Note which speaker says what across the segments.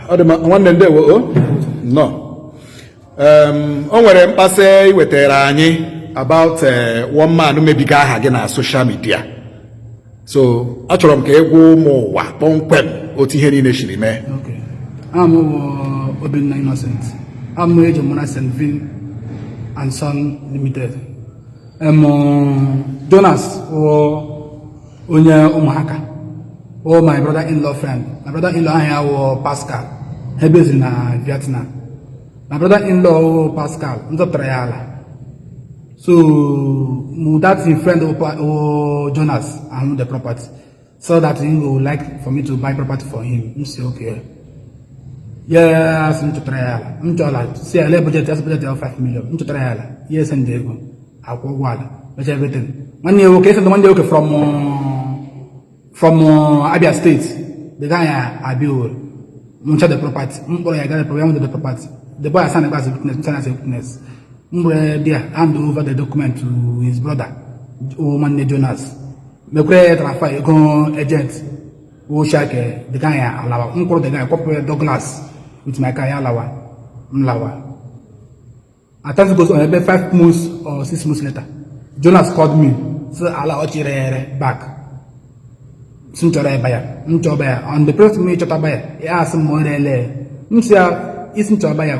Speaker 1: Ọ dị mma, nwanne, ndewo o. Nnọọ. O nwere mkpasa ị wetara anyị about one man mebiga aha gị na social media, so achọrọ m ka ị gwa ụmụ ụwa kpọmkwem otu ihe niile siri mee.
Speaker 2: Okay. Aha m bụ Obinna Innocent. Abụ m eji mara St. Vin and Son Limited. Jonas wụ onye ụmụaka wụ my brother-in-law friend. My brother-in-law aha ya wụ Pascal. Ha beziri na Vietnam. My brother-in-law wụ Pascal, m zọpụtara ya ala. So that his friend wụ Jonas ahụ the property, so that he would like for me to buy property for him. M si okay. Ya sị m chọtara ya ala, m chọrọ ala, si ala budget ya, budget ya 5 million. M chọtara ya ala, ya send ego, akwụ ụgwọ ala, mecha everything. Nwanne ya nwoke send, nwanne ya nwoke from Abia State, the guy abịa Owerri ncha the property. M kpọrọ ya gaa the property, the property. The boy sign as a witness, sign as a witness. M were there hand over the document to his brother o nwanne Jonas, mekwere ya transfer ego agent wo shake. The guy alawa. M kwụrụ the guy, kwapụ ya Douglas with my car, ya alawa. M lawa. At times goes on, ebe 5 months or 6 months later, Jonas called me, say ala ọ chịrị ere back, si m chọrọ ịba ya, m chọba ya. On the process m ịchọtaba ya, ya asị m ma ọ rele. M si ya, isi m chọba ya,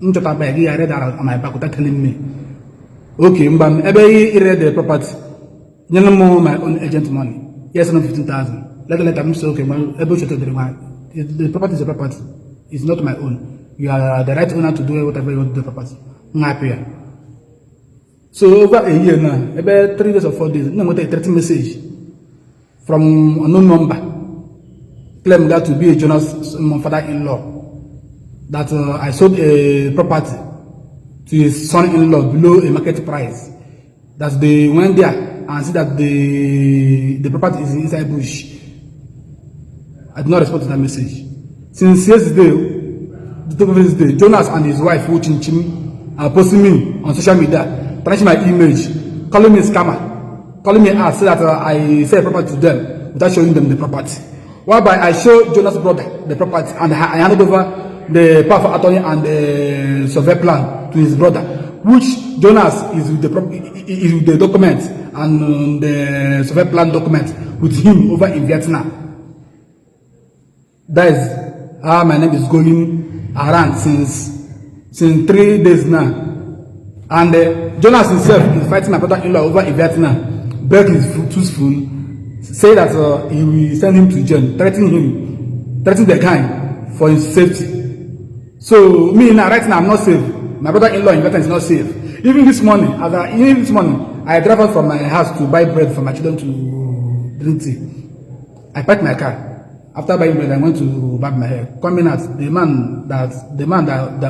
Speaker 2: m chọtaba ya, gị ya red on my back without telling me. Okay, mgba m ebe ire the property, nyere m my own agent money. Yes, no, 15,000. Later, later, m say okay, ma ebe o chọtadere ma the property is a property, it's not my own. You are the right owner to do whatever you want to do the property. M hapụ ya. So over a year now, ebe 3 days or 4 days, m na-enweta a threatening message from unknown number, claim that to be a Jonas father-in-law, that I sold a property to his son-in-law below a market price, that they went there and see that the property is inside bush. I did not respond to that message. Since yesterday, the previous day, Jonas and his wife, Wu Chinchim, are posting me on social media, tarnishing my image, calling me scammer, calling me out, say that I sell property to them without showing them the property. Whereby I show Jonas' brother the property and I handed over the power of attorney and the survey plan to his brother, which Jonas is with the document and the survey plan document with him over in Vietnam. That is how my name is going around since 3 days now. And Jonas himself is fighting my brother-in-law over in Vietnam, break his tooth phone, say that he will send him to jail, threatening him, threatening the guy for his safety. So me now, right now, I'm not safe. My brother-in-law in Vietnam is not safe. Even this morning, I drive out from my house to buy bread for my children to drink tea. I parked my car. After buying bread, I went to barb my hair. Coming out, the man that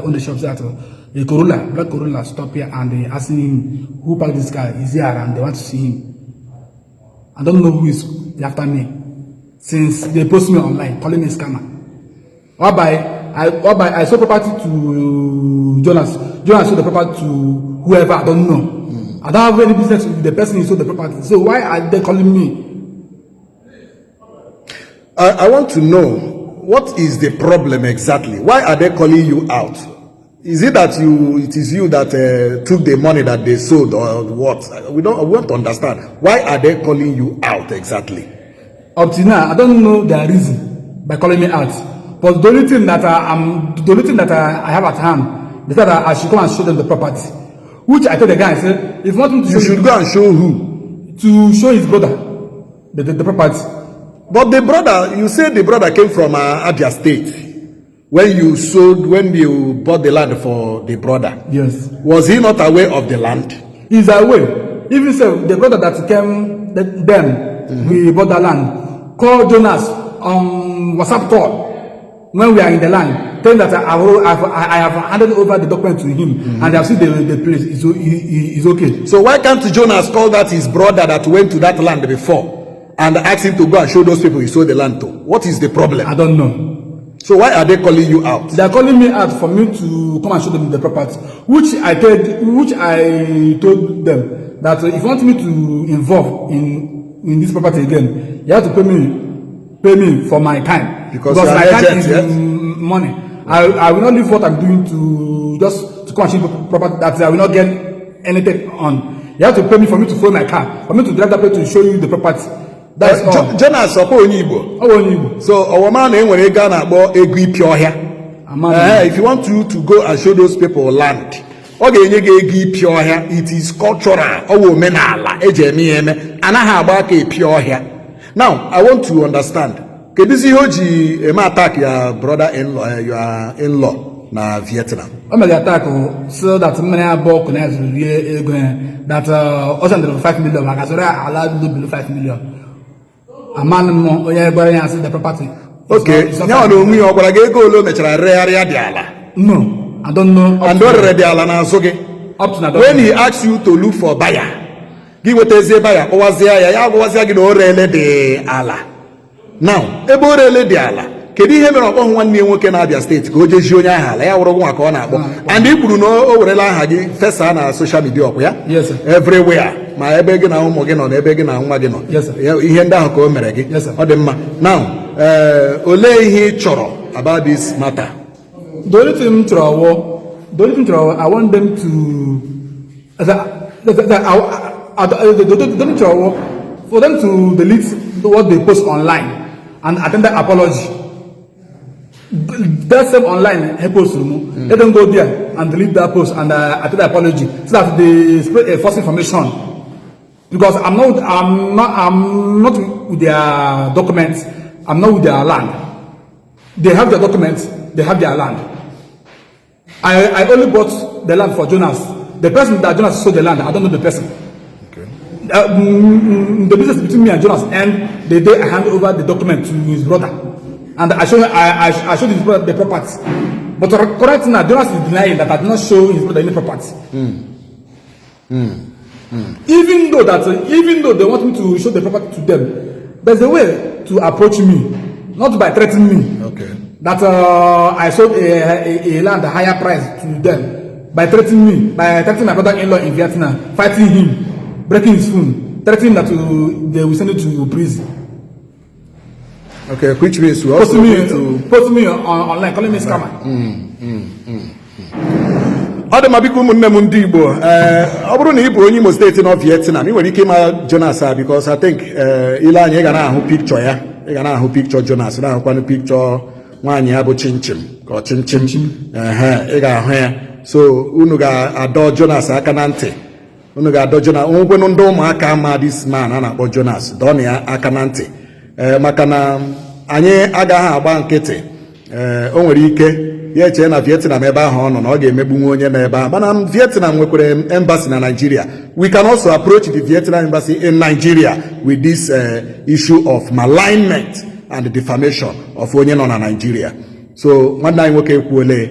Speaker 2: owned the shop said, a Corolla, black Corolla, stop here and they asking him who parked this car. Is he around? They want to see him. I don't know who is after me. Since they post me online, calling me scammer. Whereby I sold property to Jonas. Jonas sold the property to whoever, I don't know. I don't have any business with the person who sold the property. So why are they calling me?
Speaker 1: I want to know what is the problem exactly. Why are they calling you out? Is it that you it is you that took the money that they sold or what? We don't we want to understand. Why are they calling you out exactly?
Speaker 2: Up to now, I don't know their reason by calling me out. But the only thing that I have at hand is that I should come and show them the property. Which I told the guy, I said, if you want me to
Speaker 1: You
Speaker 2: show
Speaker 1: should go and show who?
Speaker 2: To show his brother the property.
Speaker 1: But the brother, you say the brother came from Abia State when you bought the land for the brother.
Speaker 2: Yes.
Speaker 1: Was he not aware of the land?
Speaker 2: He's aware. Even so, the brother that came, then we bought the land, called Jonas on WhatsApp call when we are in the land, telling that I have handed over the document to him and they have seen the place is okay.
Speaker 1: So why can't Jonas call that his brother that went to that land before and ask him to go and show those people he sold the land to? What is the problem?
Speaker 2: I don't know.
Speaker 1: So why are they calling you out?
Speaker 2: They are calling me out for me to come and show them the property, which I told them that if you want me to involve in this property again, you have to pay me for my time.
Speaker 1: Because you are
Speaker 2: my
Speaker 1: an
Speaker 2: time
Speaker 1: agent,
Speaker 2: is
Speaker 1: yes?
Speaker 2: in, money. I will not leave what I'm doing to just to come and change property that I will not get anything on. You have to pay me for me to follow my car, for me to drive that place to show you the property. That's all.
Speaker 1: Jonas ọkwa onye Igbo?
Speaker 2: Ọ bụ onye Igbo.
Speaker 1: So ọwọma na enwere ego a na-akpọ ego ipi ọhịa.
Speaker 2: Ama m.
Speaker 1: If you want to go and show those people land, ọ ga-enye gị ego ipi ọhịa. It is cultural, ọ wụ omenala eji eme ya eme, anaghị agba aka epi ọhịa. Now I want to understand, kedụzi ihe o ji eme attack ya brother in law, your in-law na Vietnam?
Speaker 2: O mere attack so that mmiri abụọ kụ na zuru rie ego ya that ọ sendịrị 5 million maka zụrụ ya ala dị below 5 million. Amanụ m onye gwara ya sị the property is
Speaker 1: Okay.
Speaker 2: not
Speaker 1: Ya na onwe ya ọ gwara gị ego ole o mechara regharịa dị ala?
Speaker 2: No, I don't know. Up
Speaker 1: And
Speaker 2: to
Speaker 1: o rere dị ala n'azụ gị?
Speaker 2: Up to now.
Speaker 1: When he asks you to look for buyer, gị nwetazie buyer, kpọwazie ya, ya agwawazie gị na o rele dị ala. Now ebe o rele dị ala, kedu ihe mere ọkpọhụ nwanne ya nwoke na-abịa steeti ka o jezie onye ahụ ala ya wụrụ nwa ka ọ na-akpọ? And ị kwuru na o werela aha gị fesa na social media, ọkwa ya?
Speaker 2: Yes, sir.
Speaker 1: Everywhere, ma ebe gị na ụmụ gị nọ na ebe gị na nwa gị nọ.
Speaker 2: Yes, sir.
Speaker 1: Ihe ndị ahụ ka o mere gị?
Speaker 2: Yes, sir.
Speaker 1: Ọ dị mma. Now, ee, olee ihe ị chọrọ about this matter?
Speaker 2: The only thing m chọrọ wụ, I want them to the only thing m chọrọ wụ for them to delete what they post online and attend the apology. That same online he post m, let them go there and delete that post and attend the apology so that they spread a false information, because I'm not with their documents. I'm not with their land. They have their documents, they have their land. I only bought the land for Jonas. The person that Jonas sold the land, I don't know the person. The business between me and Jonas end the day I hand over the document to his brother. And I showed his brother the property. But correct now, Jonas is denying that I did not show his brother any property. Even though they want me to show the property to them, there's a way to approach me, not by threatening me that I sold a land a higher price to them by threatening me, by threatening my brother-in-law in Vietnam, fighting him, breaking his phone, threatening that they will send it to prison.
Speaker 1: Okay, which means we also
Speaker 2: Posting me,
Speaker 1: need to
Speaker 2: posting me online, calling me scammer.
Speaker 1: Ọ dị mma. Biko, ụmụnne m ndị Igbo, ee, ọ bụrụ na ị bụ onye Imo Steeti nọ Vietnam, ị nwere ike ịma Jonas a, because I think, ee, ile anya ị ga na-ahụ picture ya, ị ga na-ahụ picture Jonas, na-ahụkwanụ picture nwaanyị ya bụ Chinchin ka ọ Chimchim. Ehe, ị ga-ahụ ya. So unu ga-adọ Jonas aka na ntị, unu ga-adọ Jonas, onwekwenụ ndị ụmụaka ma this man a na-akpọ Jonas, dọọ ya aka na ntị, ee, maka na anyị agaghị agba nkịtị. Ee, o nwere ike ya echee na Vietnam ebe ahụ ọ nọ na ọ ga-emegbunwe onye nọ ebe ahụ, mana Vietnam nwekwara embassy na Nigeria. We can also approach the Vietnam embassy in Nigeria with this issue of malignment and defamation of onye nọ na Nigeria. So nwanne anyị nwoke ekwuole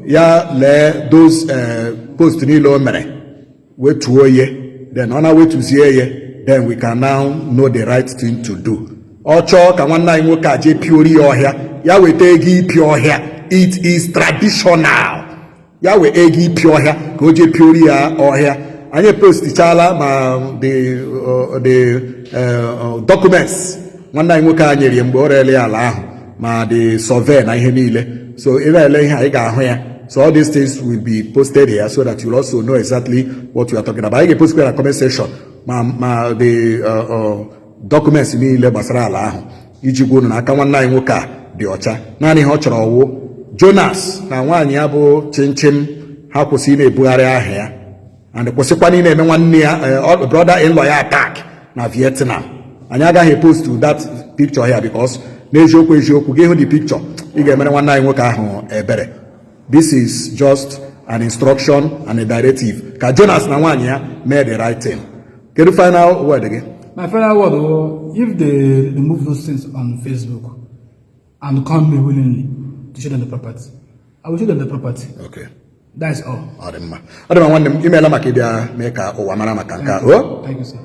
Speaker 1: ya, lee those post niile o mere, wetuo ye, then ọ na-wetuzie ye, then we can now know the right thing to do. Ọ chọọ ka nwanne anyị nwoke a jee piori ya ọhịa, ya weta ego ipi ọhịa. It is traditional. Ya wee ego ipi ọhịa ka o jee piori ya ọhịa. Anyị postichala ma the documents nwanne anyị nwoke a nyere ya mgbe o rere ya ala ahụ, ma the survey na ihe niile. So ị na-ele ihe anyị ga-ahụ ya. So all these things will be posted here so that you'll also know exactly what we are talking about. Anyị ga-epostkwa na comment section ma the documents niile gbasara ala ahụ iji gwa unu na aka nwanne anyị nwoke a dị ọcha. Naanị ihe ọ chọrọ ọwụ Jonas na nwaanyị ya bụ Chinchin, ha kwụsị ị na-ebugharị aha ya and kwụsịkwana ị na-eme nwanne ya, brother in law ya attack na Vietnam. Anyị agaghị post that picture here because n'eziokwu eziokwu, gị hụ the picture, ị ga-emere nwanne anyị nwoke ahụ ebere. This is just an instruction and a directive ka Jonas na nwaanyị ya mee the right thing. Kedu final word gị?
Speaker 2: My final word, oh, if they remove those things on Facebook and come me willingly to show them the property, I will show them the property. That is all.
Speaker 1: Ọ dị mma, ọ dị mma. Nwanne m, imeela maka ịbịa mee ka ụwa mara maka nke a o.
Speaker 2: Thank you, sir.